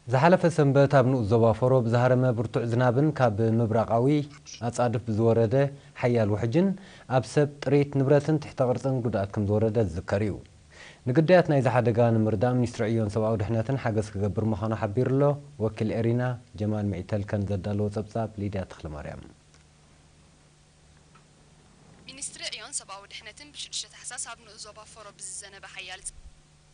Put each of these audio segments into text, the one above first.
ዝሓለፈ ሰንበት ኣብ ንኡስ ዞባ ፎሮ ብዝሃረመ ብርቱዕ ዝናብን ካብ ምብራቓዊ ኣጻድፍ ብዝወረደ ሓያል ውሕጅን ኣብ ሰብ፣ ጥሪት፣ ንብረትን ትሕተ ቅርጽን ጉድኣት ከም ዝወረደ ዝዝከር እዩ። ንግዳያት ናይዚ ሓደጋ ንምርዳእ ሚኒስትሪ ዕዮን ሰብኣዊ ድሕነትን ሓገዝ ክገብር ምዃኑ ሓቢሩ ኣሎ። ወኪል ኤሪና ጀማል ሚዒተል ከም ዘዳለዎ ጸብጻብ ሊድያ ተኽለማርያም። ሚኒስትሪ ዕዮን ሰብኣዊ ድሕነትን ብሽዱሽተ ታሕሳስ ኣብ ንኡስ ዞባ ፎሮ ብዝዘነበ ሓያል ዝ-፣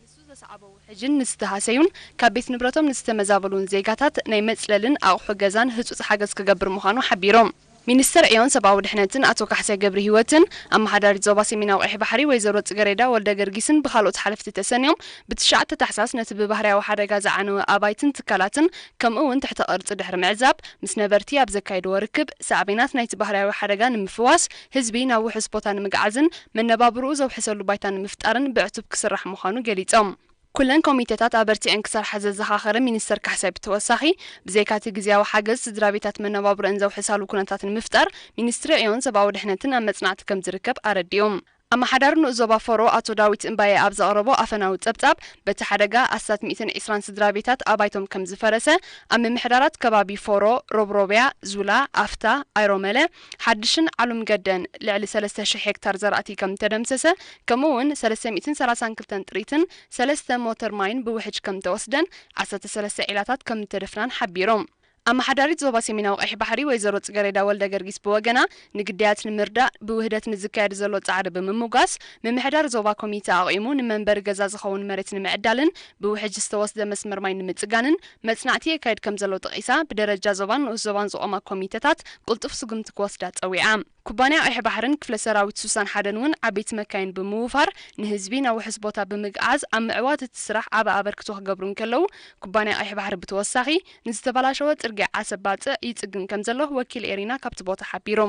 ንሱ ዘስዓቦ ውሕጅን ንዝተሃሰዩን ካብ ቤት ንብረቶም ንዝተመዛበሉን ዜጋታት ናይ መጽለልን ኣቑሑ ገዛን ህጹጽ ሓገዝ ክገብር ምዃኑ ሓቢሮም። ሚኒስትር ዕዮን ሰብኣዊ ድሕነትን ኣቶ ካሕሳይ ገብረ ህይወትን ኣመሓዳሪት ዞባ ሰሜናዊ ቀይሕ ባሕሪ ወይዘሮ ጽገሬዳ ወልደ ገርጊስን ብኻልኦት ሓለፍቲ ተሰንዮም ብትሽዓተ ታሕሳስ ነቲ ብባህርያዊ ሓደጋ ዝዓነወ ኣባይትን ትካላትን ከምኡ እውን ትሕተ ቅርጺ ድሕሪ ምዕዛብ ምስ ነበርቲ ኣብ ዘካየድዎ ርክብ ሳዕቤናት ናይቲ ባህርያዊ ሓደጋ ንምፍዋስ ህዝቢ ናብ ውሑስ ቦታ ንምግዓዝን መነባብርኡ ዘውሕሰሉ ባይታ ንምፍጣርን ብዕቱብ ክስራሕ ምዃኑ ገሊጾም። ኩለን ኮሚቴታት ኣበርቲዐን ክሰርሓ ዘዘኻኸረ ሚኒስተር ካሕሳይ ብተወሳኺ ብዘይካቲ ግዝያዊ ሓገዝ ስድራ ቤታት መነባብሮአን ዘውሕሳሉ ኩነታት ንምፍጣር ሚኒስትሪ ዕዮን ሰብኣዊ ድሕነትን ኣብ መጽናዕቲ ከም ዝርከብ ኣረዲኦም። ኣመሓዳሪ ንኡስ ዞባ ፎሮ ኣቶ ዳዊት እምባየ ኣብ ዘቕረቦ ኣፈናዊ ጸብጻብ በቲ ሓደጋ ኣስታት ሚእትን ዕስራን ስድራ ቤታት ኣባይቶም ከም ዝፈረሰ፣ ኣብ ምምሕዳራት ከባቢ ፎሮ፣ ሮብሮብያ፣ ዙላ፣ ኣፍታ፣ ኣይሮመለ፣ ሓድሽን ዓሉም ገደን ልዕሊ ሰለስተ ሽሕ ሄክታር ዘራእቲ ከም ተደምሰሰ፣ ከምኡ እውን ሰለስተ ሚእትን ሰላሳን ክልተን ጥሪትን ሰለስተ ሞተር ማይን ብውሕጅ ከም ተወስደን ዓሰርተ ሰለስተ ዒላታት ከም እተደፍናን ሓቢሮም። ኣመሓዳሪት ዞባ ሰሜናዊ ቀይሕ ባሕሪ ወይዘሮ ጽገሬዳ ወልደ ገርጊስ ብወገና ንግዳያት ንምርዳእ ብውህደት ንዝካየድ ዘሎ ጻዕሪ ብምምጓስ ምምሕዳር ዞባ ኮሚተ ኣቑሙ ንመንበሪ ገዛ ዝኸውን መሬት ንምዕዳልን ብውሕጅ ዝተወስደ መስመር ማይ ንምጽጋንን መጽናዕቲ የካይድ ከም ዘሎ ጠቒሳ ብደረጃ ዞባን ንኡስ ዞባን ዝቖማ ኮሚተታት ቅልጡፍ ስጉምቲ ክወስዳ ጸዊዓ። ኩባንያ ቀይሕ ባሕርን ክፍለ ሰራዊት ሱሳን ሓደን እውን ዓበይቲ መካይን ብምውፋር ንህዝቢ ናብ ውሑስ ቦታ ብምግዓዝ ኣብ ምዕዋት እቲ ስራሕ ዓቢ ኣበርክቶ ክገብሩ እንከለዉ፣ ኩባንያ ቀይሕ ባሕሪ ብተወሳኺ ንዝተበላሸወ ጽርግያ ዓሰብ ባጽዕ ይጽግን ከም ዘሎ ወኪል ኤሪና ካብቲ ቦታ ሓቢሩ።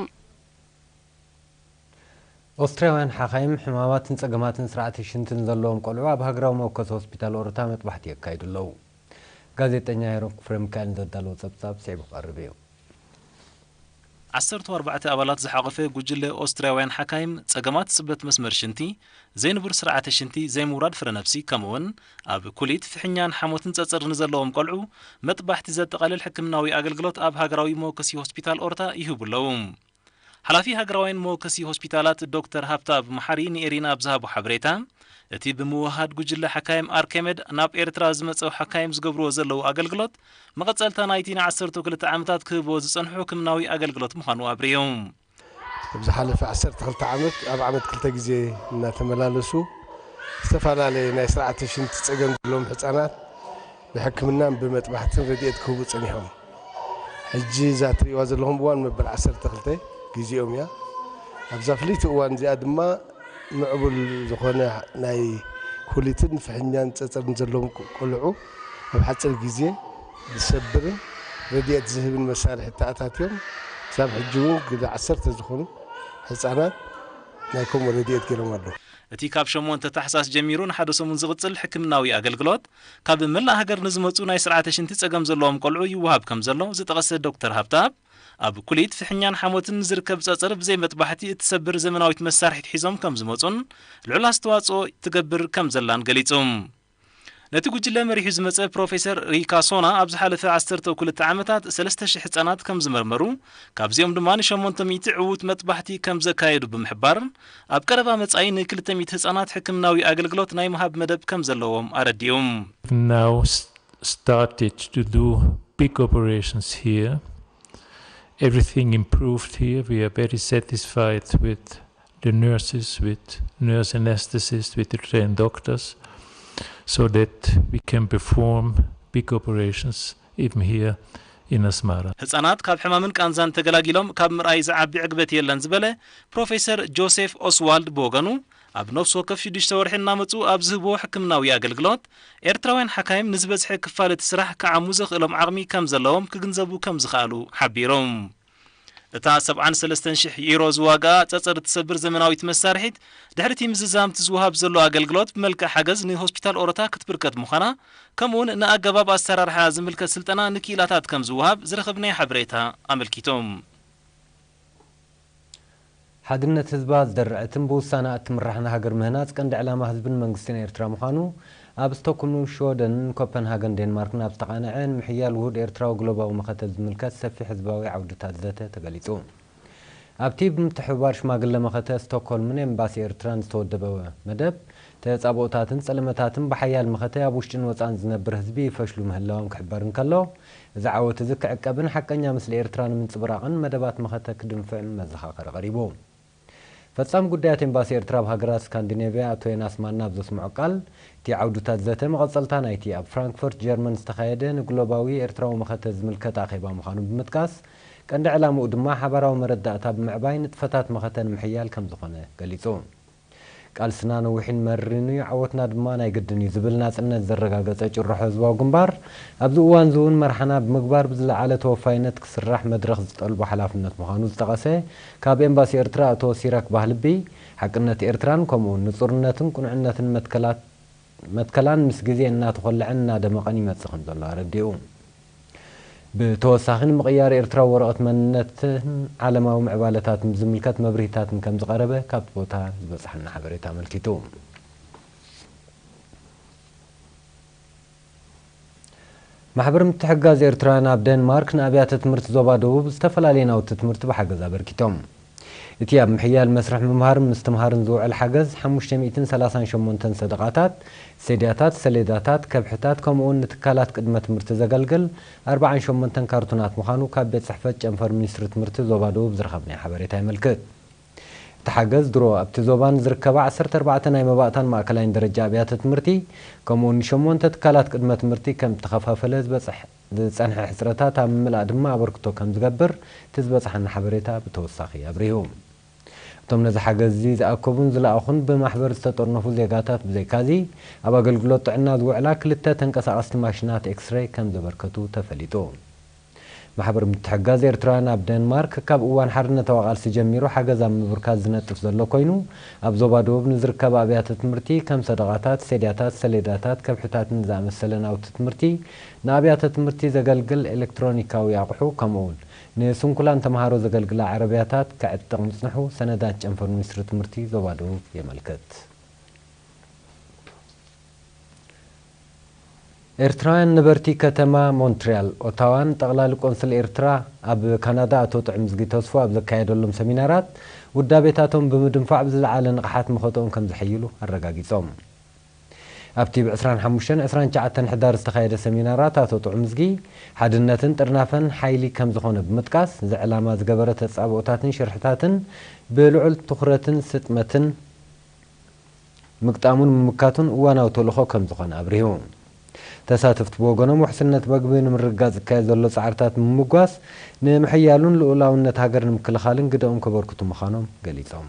ኦስትርያውያን ሓኻይም ሕማማትን ጸገማትን ስርዓተ ሽንትን ዘለዎም ቆልዑ ኣብ ሃገራዊ መወከሲ ሆስፒታል ኦሮታ መጥባሕቲ የካይዱ ኣለዉ። ጋዜጠኛ ሄኖክ ፍሬ ሚካኤል ንዘዳለዎ ጸብጻብ ስዒቡ ክቐርብ እዩ። ዓሰርተ ኣርባዕተ ኣባላት ዝሓቖፈ ጉጅለ ኦስትርያውያን ሓካይም፣ ጸገማት ጽበት መስመር ሽንቲ፣ ዘይንቡር ስርዓተ ሽንቲ፣ ዘይምውራድ ፍረ ነብሲ፣ ከምኡውን ኣብ ኩሊት፣ ፍሕኛን ሓሞትን ጸጸር ንዘለዎም ቆልዑ መጥባሕቲ ዘጠቓልል ሕክምናዊ ኣገልግሎት ኣብ ሃገራዊ መወከሲ ሆስፒታል ኦርታ ይህቡ ኣለዉ። ሓላፊ ሃገራውያን መወከሲ ሆስፒታላት ዶክተር ሃብተኣብ መሓሪ ንኤሪና ኣብ ዝሃቦ ሓበሬታ፣ እቲ ብምውህሃድ ጉጅለ ሓካይም ኣርኬመድ ናብ ኤርትራ ዝመጸው ሓካይም ዝገብርዎ ዘለዉ ኣገልግሎት፣ መቐጸልታ ናይቲ ንዓሰርተ ክልተ ዓመታት ክህብዎ ዝጸንሑ ሕክምናዊ ኣገልግሎት ምዃኑ ኣብሪሁ። ኣብ ዝሓለፈ ዓሰርተ ክልተ ዓመት፣ ኣብ ዓመት ክልተ ግዜ እናተመላለሱ፣ ዝተፈላለየ ናይ ስርዓተ ሽንቲ ጸገም ዘለዎም ህጻናት ብሕክምናን ብመጥባሕትን ረድኤት ክህቡ ጸኒሖም። ሕጂ እዛ ትርእይዋ ዘለኹም እዋን መበል ዓሰርተ ክልተ ግዜኦም እያ። ኣብዛ ፍልይቲ እዋን እዚኣ ድማ ምዕቡል ዝኾነ ናይ ኩሊትን ፍሕኛን ጸጸርን ዘለዎም ቆ-፣ ቆልዑ ኣብ ሓጺር ግዜ ዝሰብርን ረድኤት ዝህብን መሳርሒ ተኣታትዮም። ክሳብ ሕጂ እውን ግዳ ዓሰርተ ዝኾኑ ህጻናት ናይ ከምኡ ረድኤት ገይሮም ኣለዉ። እቲ ካብ ሸሞንተ ታሕሳስ ጀሚሩ ንሓደ ሰሙን ዝቕጽል ሕክምናዊ ኣገልግሎት፣ ካብ መላእ ሃገር ንዝመጹ ናይ ስርዓተ ሽንቲ ጸገም ዘለዎም ቆልዑ ይወሃብ ከም ዘሎ ዝጠቐሰ ዶክተር ሃብተኣብ፣ ኣብ ኩሊት ፍሕኛን ሓሞትን ንዝርከብ ጸጸር ብዘይ መጥባሕቲ እትሰብር ዘመናዊት መሳርሒት ሒዞም ከም ዝመጹን ልዑል ኣስተዋጽኦ ትገብር ከም ዘላን ገሊጹ። ነቲ ጉጅለ መሪሑ ዝመጸ ፕሮፌሰር ሪካ ሶና ኣብ ዝሓለፈ ዓሰርተ ክልተ ዓመታት ሰለስተ ሽሕ ህጻናት ከም ዝመርመሩ፣ ካብዚኦም ድማ ንሸሞንተ ሚእቲ ዕዉት መጥባሕቲ ከም ዘካየዱ ብምሕባር፣ ኣብ ቀረባ መጻኢ ንክልተ ሚእቲ ህጻናት ሕክምናዊ ኣገልግሎት ናይ ምሃብ መደብ ከም ዘለዎም ኣረዲኡ። Now s-, started to do big operations here. Everything improved here. We are very satisfied with the nurses, with nurse anesthetists, with the trained doctors, so that we can perform big operations even here in Asmara. ህጻናት ካብ ሕማምን ቃንዛን ተገላጊሎም ካብ ምርኣይ ዝዓቢ ዕግበት የለን ዝበለ ፕሮፌሰር ጆሴፍ ኦስዋልድ ብወገኑ፣ ኣብ ነፍሲ ወከፍ ሽዱሽተ ወርሒ እናመጹ ኣብ ዝህብዎ ሕክምናዊ ኣገልግሎት፣ ኤርትራውያን ሓካይም ንዝበዝሐ ክፋል እቲ ስራሕ ክዓሙ ዘኽእሎም ዓቕሚ ከም ዘለዎም ክግንዘቡ ከም ዝኸኣሉ ሓቢሩ። እታ ሰብዓን ሰለስተን ሽሕ ዩሮ ዝዋጋኣ ጸጸር እትሰብር ዘመናዊት መሳርሒት፣ ድሕሪ እቲ ምዝዛም እቲ ዝወሃብ ዘሎ ኣገልግሎት ብመልክዕ ሓገዝ ንሆስፒታል ኦሮታ ክትብርከት ምዃና፣ ከምኡውን ንኣገባብ ኣሰራርሓ ዝምልከት ስልጠና ንክኢላታት ከም ዝወሃብ ዝረኸብናዮ ሓበሬታ ኣመልኪቱ። ሓድነት ህዝባ ዝደርዐትን ብውሳነ እትምራሕን ሃገር ምህናጽ ቀንዲ ዕላማ ህዝብን መንግስትን ኤርትራ ምዃኑ ኣብ ስቶክሆልም ሽወደንን ኮፐንሃገን ዴንማርክን ኣብ ዝተቓንዐ ንምሕያል ውሁድ ኤርትራዊ ግሎባዊ መኸተ ዝምልከት ሰፊሕ ህዝባዊ ዓውድታት ዘተ ተገሊጹ። ኣብቲ ብምትሕብባር ሽማግለ መኸተ ስቶክሆልምን ኤምባሲ ኤርትራን ዝተወደበ መደብ፣ ተጻብኦታትን ጸለመታትን ብሓያል መኸተ ኣብ ውሽጥን ወጻእን ዝነብር ህዝቢ ይፈሽሉ ምህላዎም ክሕበር እንከሎ፣ እዚ ዓወት እዚ ክዕቀብን ሓቀኛ ምስሊ ኤርትራ ንምንጽብራቕን መደባት መኸተ ክድንፍዕን መዘኻኸሪ ቀሪቡ። ፈጻሚ ጉዳያት ኤምባሲ ኤርትራ ኣብ ሃገራት ስካንዲኔቭያ ኣቶ ዮናስ ማና ኣብ ዘስምዖ ቃል፣ እቲ ዓውድታት ዘተ መቐጸልታ ናይቲ ኣብ ፍራንክፈርት ጀርመን ዝተኻየደ ንግሎባዊ ኤርትራዊ መኸተ ዝምልከት ኣኼባ ምዃኑ ብምጥቃስ፣ ቀንዲ ዕላምኡ ድማ ሓባራዊ መረዳእታ ብምዕባይ ንጥፈታት መኸተ ንምሕያል ከም ዝኾነ ገሊጹ። ቃልስና ነዊሕን መሪርን እዩ፣ ዓወትና ድማ ናይ ግድን እዩ ዝብል ናጽነት ዘረጋገጸ ጭርሖ ህዝባዊ ግንባር፣ ኣብዚ እዋን እዚ እውን መርሓና ብምግባር ብዝለዓለ ተወፋይነት ክስራሕ መድረኽ ዝጠልቦ ሓላፍነት ምዃኑ ዝጠቐሰ ካብ ኤምባሲ ኤርትራ ኣቶ ሲራክ ባህልቢ፣ ሓቅነት ኤርትራን ከምኡውን ንጹርነትን ቅኑዕነትን መትከላት መትከላን ምስ ግዜ እናተኾለዐን እናደመቐን ይመጽእ ከም ዘሎ ኣረዲኡ። ብተወሳኺ ንምቕያር ኤርትራዊ ወረቐት መንነትን ዓለማዊ ምዕባለታትን ብዝምልከት መብርሂታትን ከም ዝቐረበ ካብቲ ቦታ ዝበጽሓና ሓበሬታ ኣመልኪቱ። ማሕበር ምትሕግጋዝ ኤርትራውያን ኣብ ዴንማርክ ንኣብያተ ትምህርቲ ዞባ ደቡብ ዝተፈላለዩ ናውቲ ትምህርቲ ብሓገዝ ኣበርኪቶም። እቲ ኣብ ምሕያል መስርሕ ምምሃርን ምስትምሃርን ዝውዕል ሓገዝ ሓሙሽተ ሚእትን ሰላሳን ሸሞንተን ሰደቓታት፣ ሴድያታት፣ ሰሌዳታት፣ ከብሕታት ከምኡውን ንትካላት ቅድመ ትምህርቲ ዘገልግል ኣርባዓን ሸሞንተን ካርቱናት ምዃኑ ካብ ቤት ጽሕፈት ጨንፈር ሚኒስትሪ ትምህርቲ ዞባ ደቡብ ዝረኸብናዮ ሓበሬታ የመልክት። እቲ ሓገዝ ድሮ ኣብቲ ዞባ ንዝርከባ ዓሰርተ ኣርባዕተ ናይ መባእታን ማእከላይን ደረጃ ኣብያተ ትምህርቲ ከምኡውን ንሸሞንተ ትካላት ቅድመ ትምህርቲ ከም እተኸፋፈለ ዝበጽሕ ዝጸንሐ ሕጽረታት ኣብ ምምላእ ድማ ኣበርክቶ ከም ዝገብር እቲ ዝበጽሓና ሓበሬታ ብተወሳኺ ኣብሪሁ። እቶም ነዚ ሓገዝ እዚ ዝኣከቡን ዝለኣኹን ብማሕበር ዝተጠርነፉ ዜጋታት ብዘይካዚ፣ ኣብ ኣገልግሎት ጥዕና ዝውዕላ ክልተ ተንቀሳቐስቲ ማሽናት ኤክስሬይ ከም ዘበርከቱ ተፈሊጡ። ማሕበር ምትሕግጋዝ ኤርትራውያን ኣብ ዴንማርክ ካብ እዋን ሓርነታዊ ቃልሲ ጀሚሩ ሓገዝ ኣብ ምብርካት ዝነጥፍ ዘሎ ኮይኑ፣ ኣብ ዞባ ደቡብ ንዝርከባ ኣብያተ ትምህርቲ ከም ሰደቓታት፣ ሴድያታት፣ ሰሌዳታት፣ ከብሕታትን ዝኣመሰለ ናውቲ ትምህርቲ ንኣብያተ ትምህርቲ ዘገልግል ኤሌክትሮኒካዊ ኣቑሑ፣ ከምኡውን ንስንኩላን ተምሃሮ ዘገልግላ ዓረብያታት ከዕጥቕ ምጽንሑ ሰነዳት ጨንፈር ሚኒስትሪ ትምህርቲ ዞባ ደቡብ የመልክት። ኤርትራውያን ነበርቲ ከተማ ሞንትሪያል ኦታዋን ጠቕላሊ ቆንስል ኤርትራ ኣብ ካናዳ ኣቶ ጥዑምዝጊ ተስፎ ኣብ ዘካየደሎም ሰሚናራት፣ ውዳቤታቶም ብምድንፋዕ ብዝለዓለ ንቕሓት መኸተኦም ከም ዘሐይሉ ኣረጋጊጾም። ኣብቲ ብ ዕስራን ሓሙሽተን ዕስራን ትሽዓተን ሕዳር ዝተኻየደ ሰሚናራት ኣቶ ጥዑምዝጊ፣ ሓድነትን ጥርናፈን ሓይሊ ከም ዝኾነ ብምጥቃስ፣ እዚ ዕላማ ዝገበረ ተጻብኦታትን ሽርሕታትን ብልዑል ትኹረትን ስጥመትን ምግጣሙን ምምካቱን እዋናዊ ተልእኾ ከም ዝኾነ ኣብሪሁ። ተሳተፍቲ ብወገኖም ውሕስነት መግቢ ንምርግጋጽ ዝካየድ ዘሎ ጻዕርታት ብምምጓስ ንምሕያሉን ልኡላውነት ሃገር ንምክልኻልን ግደኦም ከበርክቱ ምዃኖም ገሊጾም።